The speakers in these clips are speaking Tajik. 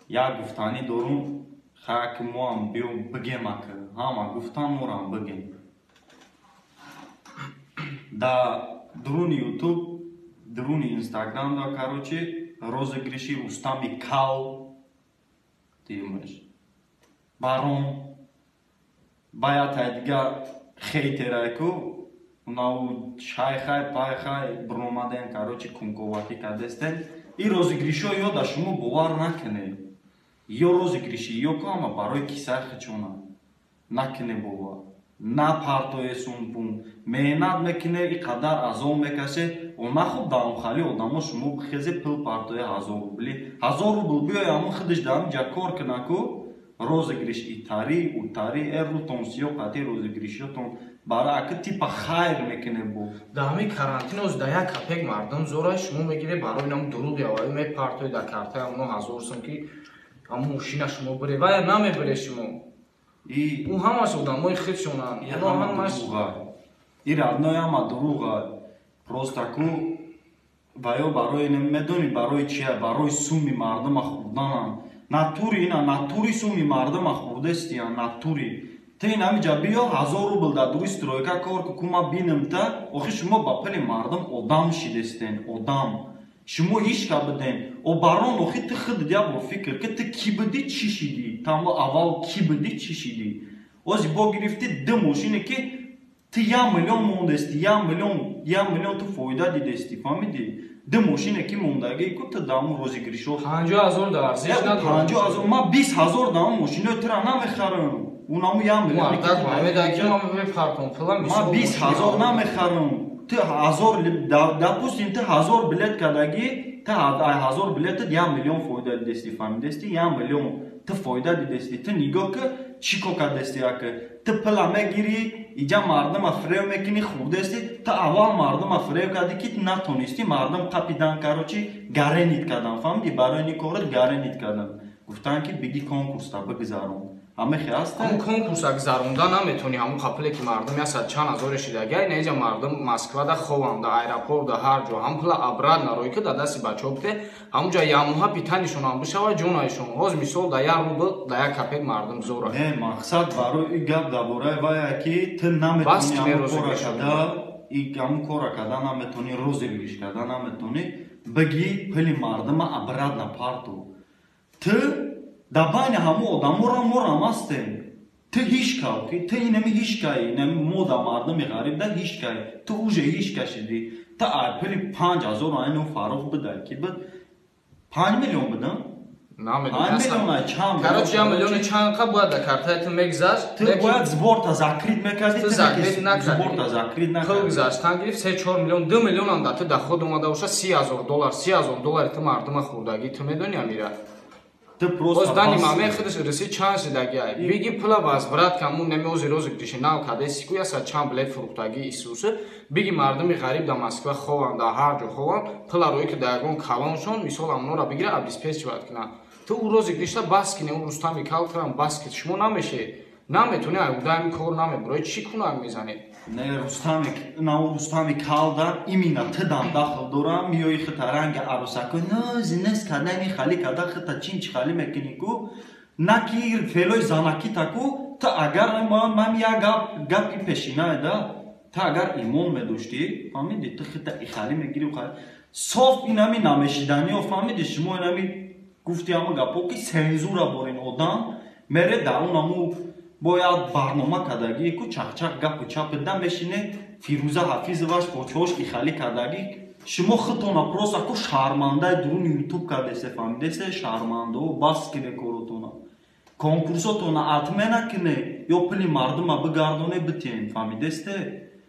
Як гуфтанӣ дорум, хак моам биё бигем, ака ҳама гуфтан морам бигем. Да дуруни Ютуб, дуруни Инстаграм да, короче, розыгрыши Рустами Кал димаш барон баятай дига хейтерайку унау шайхай пайхай бромаден, короче, кунковакӣ кардестен. И розыгрышҳо ё да шумо бовар накунед, ё розыгрыши ё ку ама барои кисаи хичона накуне бовар, напартое сумпун. Меҳнат мекуне, и қадар азоб мекаше, нахуб даомхали одамо шумо бихезе пил партое 1000 рубли, 1000 рубл биёй ҳамун худаш дар ҳамин ҷа кор кунаку. Розыгрыш итари утари э рутон сиё қати розыгрышотон бара ака типа хайр мекуне бо. Да ҳамин карантин оз да як капек мардум зора, шумо мегире барои нам дуруғ яваи мепартои да картаи оно 1000 сум ки ҳамун мошина шумо бире, вая намебире шумо. Ӯ ҳамаш одамои худшонанд. Ҳамаш и родной ҳама дуруға. Просто ку ва ё барои медонӣ барои чия? Барои суми мардума хӯрданам натури, ина натури суми мардума хӯрдестиян натури. Ту ин ҳамиҷа биё, 1000 рубл дар дури стройка кор ку, ма бинам та. Охи шумо ба пули мардум одам шидестен, одам шумо ҳеч ка биден. О барон, охи ту худат як бор фикр ки ту кӣ бидӣ, чӣ шидӣ тамво аввал, кӣ бидӣ, чӣ шидӣ? Ози бо гирифтӣ ду мошине ки ту 1 миллион мондести, 1 миллион, 1 миллион ту фоида дидести, фаҳмидӣ? Ду мошине ки мондагӣ ку ту даому розыгрышо 50 000 дар арзиш надорад. 50 000, ман 20 000 даому мошинои тура намехарам, унаму 1 миллион. Ман 20 000 намехарам. Ту ҳазор, допустим, ту 1000 билет кардагӣ, ту 1000 билетат 1 миллион фоида дидести, фаҳмидести? 1 миллион ту фоида дидести. Ту нигоҳ ки чӣ кор кардести, ака. Ту пула мегирӣ, иҷа мардума фиреб мекунӣ, хӯрдести. Ту аввал мардума фиреб кардӣ, ки натонистӣ, мардум қапидан, короче, гаренит кардан, фаҳмидӣ? Барои ин корат гаренит кардан, гуфтанд ки биги конкурста бигзарон, ҳамехе ҳаста. Ҳамун конкурса гузаронда наметонӣ, ҳамун қапиле ки мардум ясад чанд ҳазоре шидагай неҷа, мардум Москвада хованд, да аэропорт, да ҳар ҷо, ҳам пула обратно рӯй ки да дасти бачаҳо бите, ҳамунҷа ямуҳа питанишонам бишава ҷонаишон. Ҳоз мисол да 1 рубл, да як копек мардум зора. Не, мақсад барои и гап дар бораи вая ки ту наметонӣ ҳамун кора карда, ҳамун кора карда наметонӣ, розыгрыш карда наметонӣ, биги пули мардума обратно парту. Ту дар байни ҳамон одаморо морам ҳастем, ту ҳеч ка, ту инами ҳеч каи, инами мо да мардуми ғариб да ҳеч каи, ту уже ҳеч ка шидӣ. Ту ай пули 5000 айну Фаррух бидай ки бид 5 миллион бидам. Короче, 1 миллиони чанд қа бояд дар картаи ту мегузашт. Ту бояд сборта закрыть мекардӣ. Ту закрыть накардӣ. Сборта закрыть накардӣ. Пул гузаштан гирифт, 3-4 миллион, 2 миллионам дар ту доход омада боша, 30 000 доллар, 30 000 доллари ту мардума хӯрдагӣ, ту медонӣ амира? Ту просто боз дани маме худаш раси чанд шидагиай, биги пула возврат камун неми ози розыгрыши нав кадаи ку ясад чанд билет фурӯхтагӣ исусы, биги мардуми ғариб дар Москва хованд, дар ҳар ҷо хованд, пула рӯи ки дар ягон калоншон мисол амнора бигира, обеспечивать кунанд. Ту ӯ розыгрышта бас кине, ӯ Рустами Калтрам бас ки шумо намеше, наметони, ай кор намебурои, чӣ кунак мезанед? Не, Рустами, на Рустами Калда именно тыдам дахл дорам, миёи хита ранги арусако нози нес кардани хали карда хита чинч хали мекунӣ ку, на ки фелои занаки таку. Ту агар ман як гап, гапи пешинае да, ту агар имон медоштӣ, фаҳмидӣ, ту хита ихали мегирӣ соф инами намешиданиё, фаҳмидӣ? Шумо инами гуфти ҳама гапо ки сензура борин, одам мере дар он аму бояд барнома кардагӣ ку, чақчақ гапу чапида мешине, Фирӯза Ҳафизоваш почош ихалӣ кардагӣ. Шумо худтона просто ку шармандаи дуруни Ютуб кардесе, фаҳмидесе? Шармандао, бас кине коротона, конкурсотона отмена кине ё пули мардума бигардоне битен, фаҳмидесте?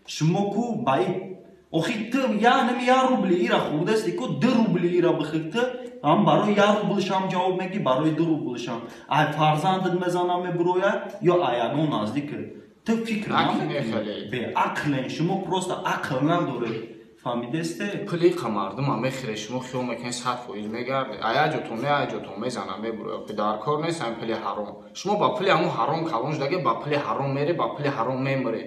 Шумо ку ба охи ту янами 1 рубли ира хӯрдасти ку, 2 рубли ира бихӯр, ту ҳам барои 1 рублшам ҷавоб мегӣ, барои 2 рублшам. Ай фарзандат мезанам мебурояд ё ай ягон наздикат, ту фикр беақлен, шумо просто ақл надоред, фаҳмидесте? Пули қа мардума мехӯре, шумо хиёл мекунед 100% мегарде, аяҷотон не, аяҷотон мезана мебурояд, дар кор нест ҳамин пули ҳаром. Шумо ба пули ҳамун ҳаром калон шудаге, ба пули ҳаром мере, ба пули ҳаром мемире,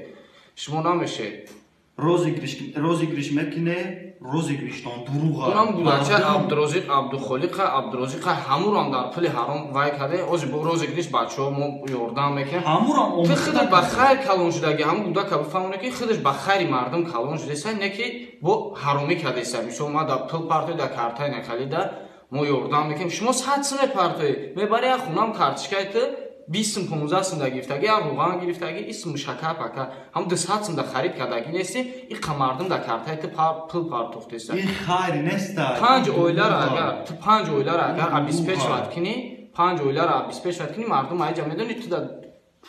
шумо намешед. Розыгрыш мекуне. розыгрыштон дурӯға. Унам гудача Абдурозиқ Абдухолиқа Абдурозиқа ҳамурам дар пули ҳаром вай каде. Ози бо розыгрыш бачаҳо мо ёрдам мекунем. Ҳамурам ту худат ба хайр калон шудаги, ҳамун гудака бифаҳмоне ки худаш ба хайри мардум калон шудеса, не ки бо ҳаромӣ кадеса. Мисол ма да пул партои да картаи нахалида мо ёрдам мекунем. Шумо 100 сум мепартоӣ, мебари як хунам карточкаи ту 20 сум 15 сум да гирифтаги, як руған гирифтаги, ин сум шакар пака. Ҳам 200 сум да харид кардаги нести, ин қа мардум да картаи ту пул партохтеса. Ин хайр неста. Панҷ оиларо агар ту панҷ оиларо агар обеспечивать кунӣ, панҷ оиларо обеспечивать кунӣ, мардум аиҷа медони ту да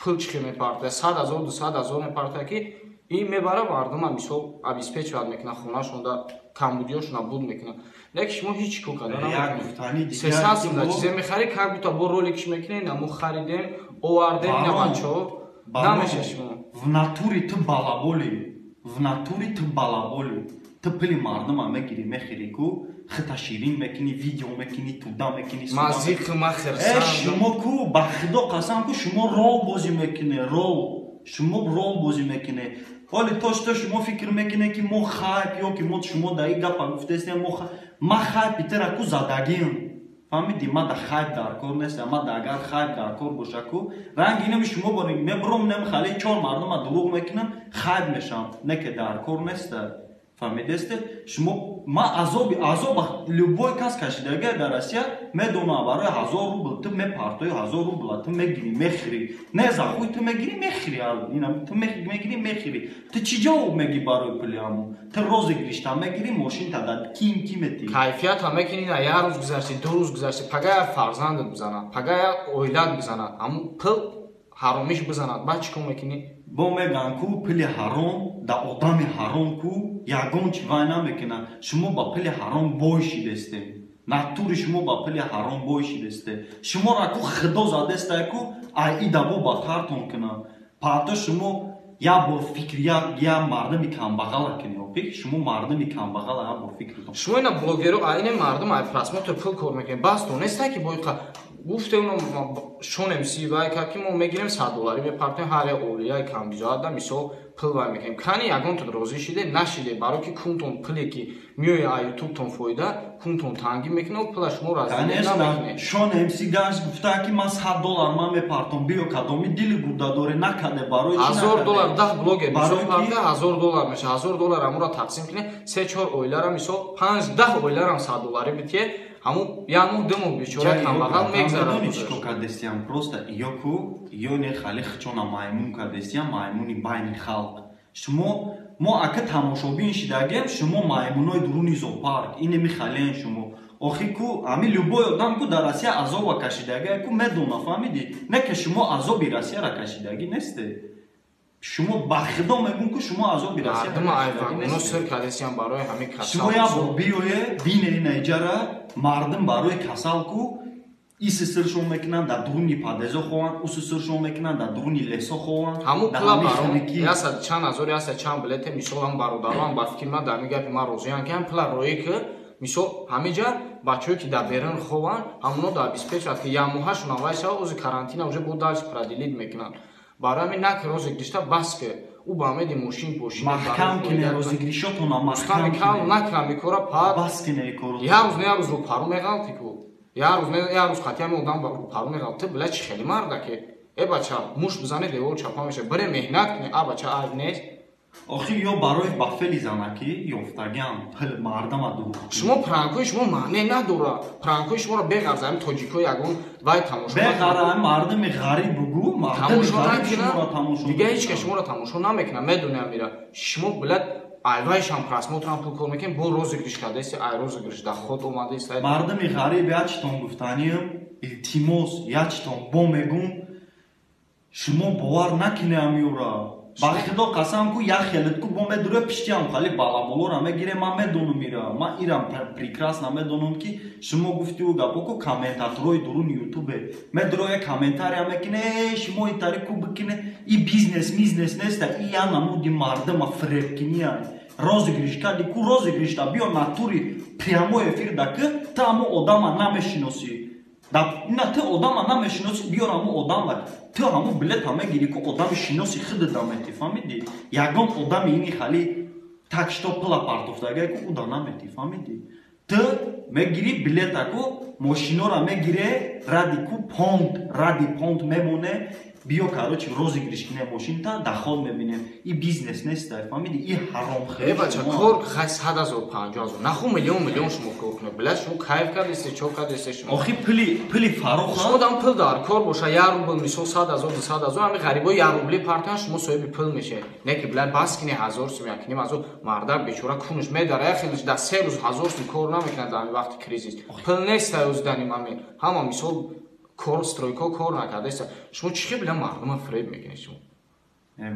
пул чӣ хел мепартоя, 100 ҳазор, 200 ҳазор мепартоя ки ин мебара мардума мисол обеспечивать мекунад, хонашонда камбудиёшона буд мекунад. Лекин шумо ҳеҷ кор карда наметавонед. 300 сум да чизе мехарӣ, как будто бо роликш мекунед, на мо харидем, овардем, на бачаҳо. Намеша шумо. В натуре ту балаболи, в натуре ту балаболи. Ту пули мардума мегирӣ, мехӯрӣ ку, хита ширин мекунӣ, видео мекунӣ, туда мекунӣ, суда Ма зиқ, ма хирсанд. Шумо ку, ба худо қасам ку, шумо рол бозӣ мекунед, рол. Шумо рол бозӣ мекунед. Ҳоли то что шумо фикр мекунед ки мо хайп ё ки мо шумо дар ин гапа гуфтаистем, мо ма хайпи тира ку задагиам. Фаҳмидӣ? Ма да хайп дар кор нестам. Ма да агар хайп дар кор боша ку, ранги инами шумо бо мебуром, нем хали чор мардума дурӯғ мекунам, хайп мешавам. Не ки дар кор неста. Фаҳмидесте? Шумо ма азоби азоб любой кас кашидага дар Россия медонам, барои 1000 рубл ту мепартои, 1000 рубл ту мегирӣ, мехӯрӣ. Не за хуй ту мегирӣ, мехӯрӣ. Инам ту мегирӣ, мехӯрӣ. Ту чӣ ҷавоб мегӣ барои пули ҳамун? Ту розыгрышта мегирӣ, мошинта да ким ки метӣ? Кайфият ҳам мекунӣ, на як рӯз гузашти, ду рӯз гузашти, пага як фарзандат бизанад, пага як оилат бизанад, ҳамун пул ҳаромиш бизанад, баъд чӣ кор мекунӣ? Бо мегӯянд ку пули ҳаром да одами ҳаром ку ягон чи вай намекунад. Шумо ба пули ҳаром бой шидесте. Натури шумо ба пули ҳаром бой шидесте. Шуморо ку худо задестай ку ай ида бо батартон кунад. Паҳто шумо як бор фикр, як мардуми камбағала кунед. Шумо мардуми камбағала як бор фикр кунед. Шумо ина блогеро, ай ина мардум ай просмотр пул кор мекунед. Бас донестай ки бо гуфте уно Шон МС вай кард ки мо мегирем 100 долларӣ мепартоем ҳар як оилаи камбизоат да мисол пул вай мекунем. Кани ягонтон розӣ шиде, нашиде, барои ки кунтон пуле ки меоя ай ютубтон фоида, кунтон тангӣ мекунад, пула шумо разделить намекунед. Шон МС гаш гуфта ки ман 100 доллар ман мепартом, биё кадоми дили гурда доре накаде, барои чӣ 1000 доллар 10 блогер мисол парта 1000 доллар меша, 1000 доллар амура тақсим кунед, 3-4 оилара мисол 5-10 оиларам 100 долларӣ битие, ҳамун як моҳ ду моҳ бечора камбағал мегзарад. Медонӣ чӣ кор кардестиям? Просто ё ку ё не хали хичона маймун кардестиям, маймуни байни халқ. Шумо мо ака тамошобин шидагем, шумо маймунои дуруни зоопарк, ине михален шумо. Охи ку ҳами любой одам ку дар Россия азоба кашидага ку медона, фаҳмидӣ? Не ки шумо азоби Россияра кашидагӣ несте. Шумо ба худо мегӯм ку шумо азоби Россия мардума ай вагоно сир кардестиям барои ҳамин касал. Шумо як бор биёе, бине ина иҷара, мардум барои касал ку иси сиршон мекунанд, дар дуруни подъездо хованд, уси сиршон мекунанд, дар дуруни лесо хованд. Ҳамун пула баром ясад чанд ҳазор, ясад чанд билете, мисол ҳам бародарон ба фикри ман дар ҳамин гапи ман розиям ки ҳам пула роӣ ки мисол ҳамиҷа бачаҳое ки дар берун хованд, ҳамуно дар обеспечивать ки як моҳашон аввал шава, ози карантина уже бо дальше продлить мекунанд. Барои ҳамин нак розыгрышта бас ки ӯ ба омеди мошин пошин маҳкам кине розыгрышотона маҳкам кине накам икора пад бас кине икоро. Як рӯз не як рӯз рӯпару меғалти ку, як рӯз не як рӯз қатъи ҳамин одам рӯпару меғалт. Ту била чӣ хеле марда ки э бача муш бизане девор чапа меша, бире меҳнат кунӣ, а бача айб нест. Охи ё барои ба фели занакӣ ёфтагиам пул мардама дурӯғ. Шумо пранкҳои шумо маъне надорад. Пранкҳои шуморо беғарз ҳамин тоҷикҳо ягон вай тамошо беғара мардуми ғариб бугӯ, мардуми ғариб шуморо тамошо дига ҳеҷ кас шуморо тамошо намекунад, медонам ира. Шумо билад айвайшам просмотрам пул кор мекунед, бо розыгрыш кардаест, ай розыгрыш да худ омадаест. Мардуми ғариб ячтон гуфтаниям, илтимос ячтон бо мегӯм, шумо бовар накунед амиёра. Ба худо қасам ку як хелет ку бо медуре пиштиам хали балаболора мегире, ман медонам ира, ман ирам прекрасно медонам ки шумо гуфтиу гапо ку комментаторои дуруни ютубе медуроя комментария мекуне, э шумо итари ку бикине, и бизнес мизнес неста, и я намуди мардума фребкиния. Розыгрыш кади ку розыгрышта биё натури прямой эфир да ки ту ҳамо одама намешиносӣ. На ту одама намешиносӣ, биёр ҳамо одама, ту ҳамо билета мегирӣ ку одами шиноси худат даметӣ, фаҳмидӣ? Ягон одами ини хали Так что пула партофтага ку уда намети, фаҳмидӣ? Ту мегирӣ билета ку, мошинора мегире, ради ку понт, ради понт мемоне, биё, короче, розыгрыш кине мошинта, доход мебинем. И бизнес нест, фаҳмидӣ? И ҳаромхӯрӣ. Э, бача, кор хай 100 000, 50 000, наху миллион миллион шумо кор кунед. Блядь, шумо кайф кардесте, чо кардесте шумо? Охи пули фароха. Шумо дам пул дар кор боша, 1 рубл, мисол 100 000, 200 000, ҳами ғарибо 1 рубли партиян, шумо соҳиби пул мешавед. Не ки, блядь, бас кини 1000 сум, 1,5 ҳазор, мардак бечора кунаш медара, як хелиш дар 3 рӯз 1000 сум кор намекунад дар ҳами вақти кризис. Пул нест ӯздани мами. Ҳама мисол кор стройка кор накардеста. Шумо чӣ хел, бля, мардума фиреб мекунед шумо?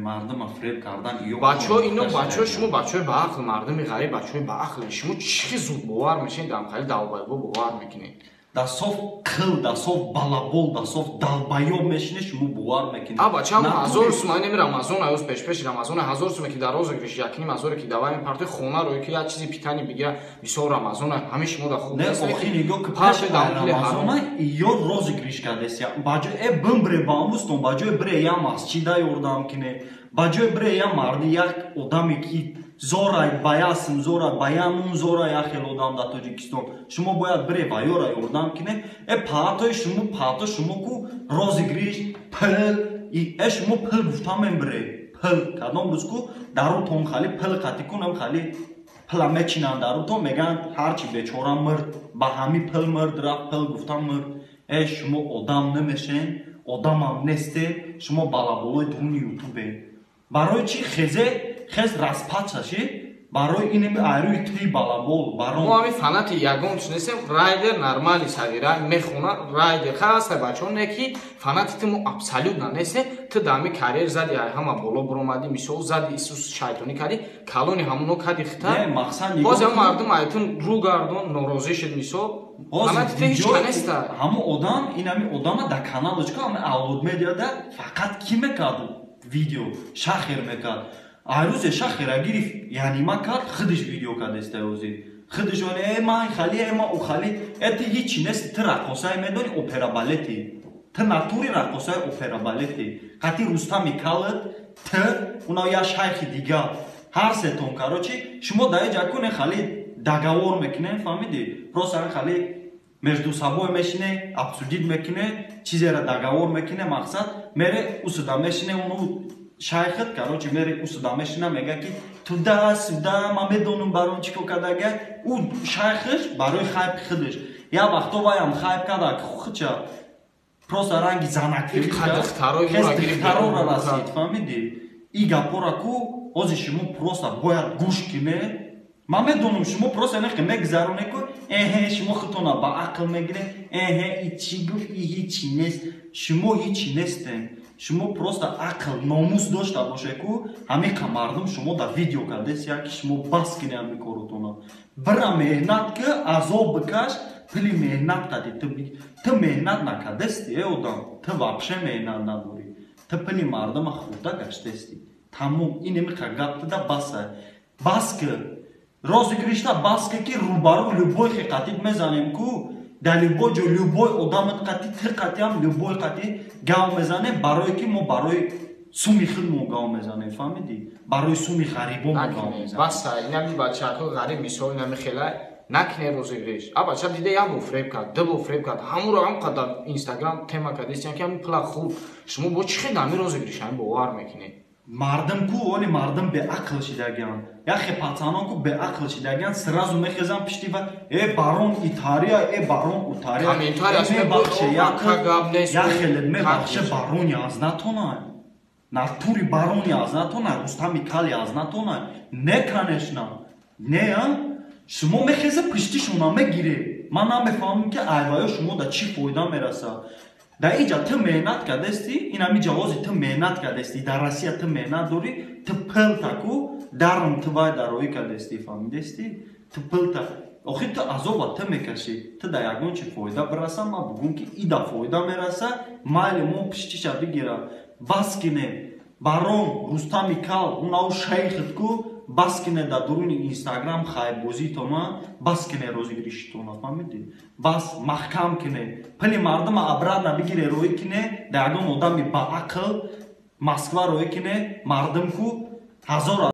Мардума фиреб кардан ё бачаҳо ино бачаҳо, шумо бачаҳои баақл, мардуми ғариб бачаҳои баақл. Шумо чӣ хел зуд бовар мешавед, дар хали долбоёбо бовар мекунед? Да соф қил, да соф балабол, да соф долбоёб мешине, шумо бовар мекунед. А бача, ҳам 1000 сум, ай неми Рамазон, аюз пешпеши Рамазон 1000 суме ки дар розыгрыш 1,5 ҳазоре ки давай мепартой, хона рӯй ки як чизи питани бигира, мисол Рамазон ҳами шумо да хуб Не, охи нигоҳ ки пеши Рамазона ё розыгрыш кардесия. Ба ҷои э бимбре ба амустон, ба ҷои бире я масҷида ёрдам кине, ба ҷои бире я марди як одаме ки зорай баясм, зора баянун, зора як хел одам дар Тоҷикистон, шумо бояд бире ва ёра ёрдам кине. Э, паатои шумо, паато шумо ку розыгрыш пул, э, шумо пул гуфта мембире, пул кадом рӯз ку дарутон хали пул қатӣ кунам, хали пула мечинанд дарутон, мегӯянд ҳарчи бечора мирд, ба ҳами пул мирд, рафт, пул гуфта мирд. Э, шумо одам намешен, одамам несте, шумо балаболои дуруни ютубе. Барои чӣ хезе хез распад шаши? Барои инами айрӯи туи балабол барон. Мо ҳами фанати ягон чиз нестем. Райдер нормали сағира мехона, райдер хаста, бачаҳо, не ки фанати ту мо абсолютно нестем. Ту дар ҳами карьер зади, ай ҳама боло буромадӣ, мисол зади, исус шайтонӣ кардӣ, калони ҳамоно кади хита. Не, мақсад боз ҳам мардум айтун рӯ гардон, норозӣ шуд, мисол фанати ту ҳеҷ ка неста. Ҳамон одам, инами одама дар каналочка ҳами Авлод Медиада фақат кӣ мекард видео? Шахер мекард. Айрӯзе шахера гирифт, яъни ма кард, худиш видео кардеста ӯзи. Худиш оне, э, ман хали, э, ма ӯ хали, э, ту ҳичи нести, ту раққосае медони опера балети. Ту натури раққосаи опера балети. Қати Рустами калат, ту, уна я шайхи дига. Ҳар сетон, короче, шумо дар иҷа куне хали договор мекунем, фаҳмидӣ? Просто хали между собой мешине, обсудить мекуне, чизера договор мекуне, мақсад мере усуда мешине, уну шайхат, короче, мере усуда мешина, мега ки туда сюда, ман медонам барон чӣ кор кардага. Ӯ шайхаш барои хайпи худаш. Як вақто ваям хайп карда, худша просто ранги занакдухтарора расид, фаҳмидӣ? И гапора ку ҳозир шумо просто бояд гӯш кине. Ман медонам, шумо просто нехе мегзароне ку, эҳе, шумо худтона ба ақл мегиред, эҳе, и чӣ гуфт, и ҳичи нест. Шумо ҳичи нестем. Шумо просто ақл, номус дошта боше ку, ҳамиқа мардум шумо дар видео кардест, ки шумо бас кине ҳами коротона. Бира меҳнат ки, азоб бикаш, пули меҳнат қади ту меҳнат накардести, э одам, ту вообще меҳнат надорӣ. Ту пули мардума хӯрда гаштести. Тамом, ин ҳамиқа гап туда баса. Бас ки розыгрышта, бас ки, ки рӯбарӯ любой хе қатид мезанем ку, дар любой ҷо любой одамат қатӣ, ту қатиам любой қатӣ гав мезанем, барое ки мо барои суми худмо гав мезанем, фаҳмидӣ? Барои суми ғарибо мо гав мезанем. Баса, инами бачаҳо ғариб, мисол инами хела накне розыгрыш. А бача дида, як бор фреб кард, ду бор фреб кард, ҳамуро ҳам қадар Инстаграм тема кардестиям ки ҳами пула хуб. Шумо бо чӣ хел ҳами розыгрыш ҳами бовар мекунед? Мардум ку оли мардум беақл шидагиан, яхе пацанон ку беақл шидагиан, сразу мехезан пишти ва э барон итария, э барон утария, мебахше, яхеле мебахше, барони аз натона, натури барони аз натона, Рустами кали аз натона, не, конечно, не. А шумо мехезе пиштишона мегире. Ман намефаҳмам, ки айваё шумо да чӣ фоида мераса. Дар иҷа ту меҳнат кардести, ин ҳами ҷавози ту меҳнат кардести, дар Россия ту меҳнат дорӣ, ту пилта ку дарм ту вай дароӣ кардести, фаҳмидести? Ту пилта охир ту азоба ту мекашӣ, ту дар ягон чи фоида бираса, ман бугум ки ида фоида мераса, майли мо пиштиша бигира. Бас кине, барон Рустами кал, унау шайхит ку, бас кине дар дуруни Инстаграм хайбозитона, бас кине розыгрышитона, фаҳмидӣ? Бас маҳкам кине, пули мардума обратно бигире, роӣ кине дар ягон одами баақл Москва, роӣ кине мардум ку ҳазор.